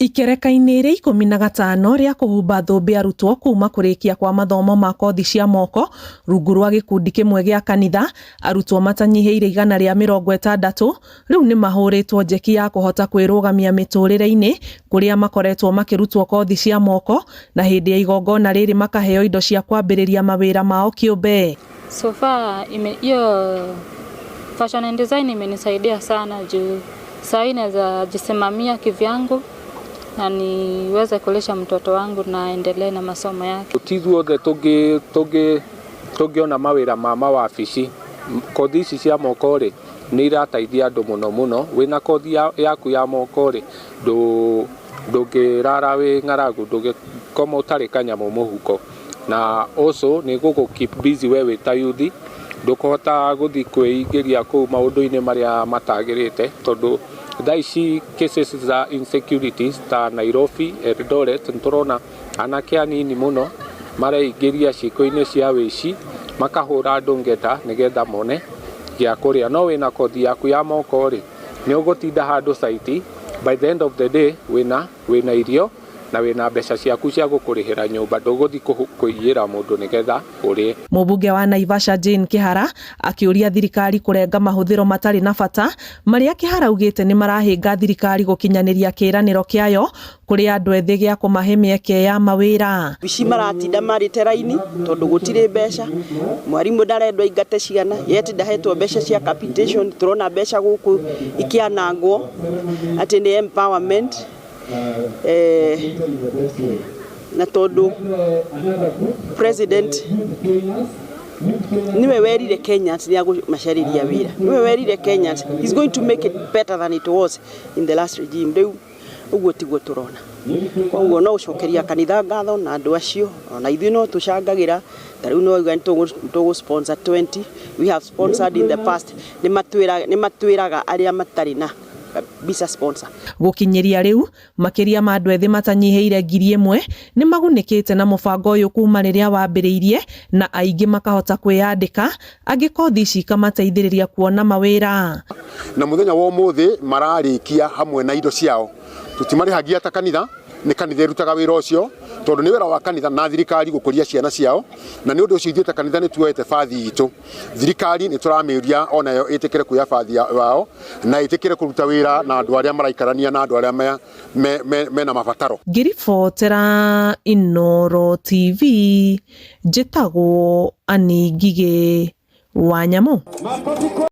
Ikereka-inĩ rĩa 15 rĩa kũhumba thũmbĩ arutwo kuma kũrĩkia kwa mathomo ma kothi cia moko rungu rwa gĩkundi kĩmwe gĩa kanitha, arutwo matanyihĩire 160 rĩu nĩmahũrĩtwo njeki ya kũhota kwĩrũgamia mĩtũrĩre-inĩ kũrĩa makoretwo makĩrutwo kothi cia moko na hĩndĩ ya igongona rĩrĩ makaheo indo cia kwambĩrĩria mawĩra mao kĩũmbe. So far hiyo fashion and design imenisaidia sana juu saa naweza jisimamia kivyangu na niweze kulisha mtoto wangu na aendelee na masomo yake. Ti ithuothe tũngĩona mawĩra ma mawabici. Kothi ici cia moko rĩ, nĩ irateithia andũ mũno mũno. Wĩna kothi yaku ya moko rĩ, ndũngĩrara wĩ ng'aragu, ndũngĩkoma ũtarĩ kanyamũ mũhuko. Na also nĩ gũgũ keep busy we wĩ ta youth, ndũkũhota gũthiĩ kwĩingĩria kũu maũndũ-inĩ marĩa matagĩrĩte, tondũ thaa ici cases za insecurities ta Nairobi, Eldoret, nĩtũrona anake anini mũno mareingĩria ciĩko-inĩ cia wĩici, makahũra andũ ngeta nĩgetha mone gĩa kũrĩa. No wĩna kothi yaku ya moko rĩ, nĩ ũgũtinda handũ site, by the end of the day wĩna irio na wĩna mbeca ciaku cia gũkũrĩhĩra nyũmba, ndũgũthiĩ kũiyĩra mũndũ nĩgetha ũrĩe. Mũmbunge wa Naivasha Jane Kihara akĩũria thirikari kũrenga mahũthĩro matarĩ na bata marĩa Kihara augĩte nĩ marahĩnga thirikari gũkinyanĩria kĩĩranĩro kĩayo kũrĩ andũ ethĩ gĩa kũmahe mĩeke ya mawĩra. Ici maratinda marĩte raini tondũ gũtirĩ mbeca, mwarimũ ndarendwo aingate ciana, yet ndahetwo mbeca cia capitation. Tũrona mbeca gũkũ ikĩanangwo atĩ nĩ empowerment, na tondũ president niwe werire Kenyans nĩ agũmacarĩria wĩra, niwe werire Kenyans he's going to make it better than it was in the last regime. Rĩu ũguo tiguo tũrona. Koguo no gũcokeria kanitha ngatho na andũ acio, ona ithuĩ no tũcangagĩra. Ta rĩu no auga nĩ tũgũ sponsor 20, we have sponsored in the past. Nĩ matwĩraga arĩa matarĩ na bisa sponsor. Gũkinyĩria rĩu makĩria ma andũ ethĩ matanyihĩire 1000 nĩ magunĩkĩte na mũbango ũyũ kuma rĩrĩa wambĩrĩirie, na aingĩ makahota kwĩyandĩka, angĩ kothi ici ikamateithĩrĩria kuona mawĩra. Na muthenya wa umuthi mararĩkia hamwe na indo ciao. Tutimarĩhagia ta kanitha, nĩ kanitha ĩrutaga wĩra ũcio, tondũ nĩ wĩra wa kanitha na thirikari gũkũria ciana ciao. Na nĩ ũndũ ũcio ithuĩ ta kanitha nĩ tuoete bathi itũ. Thirikari nĩ tũramĩũria onayo ĩtĩkĩre kuoya bathi wao na ĩtĩkĩre kũruta wĩra na andũ arĩa maraikarania na andũ arĩa mena mabataro. Ngĩribotera Inooro TV, njĩtagwo Annie Ngigĩ wa Nyamũ.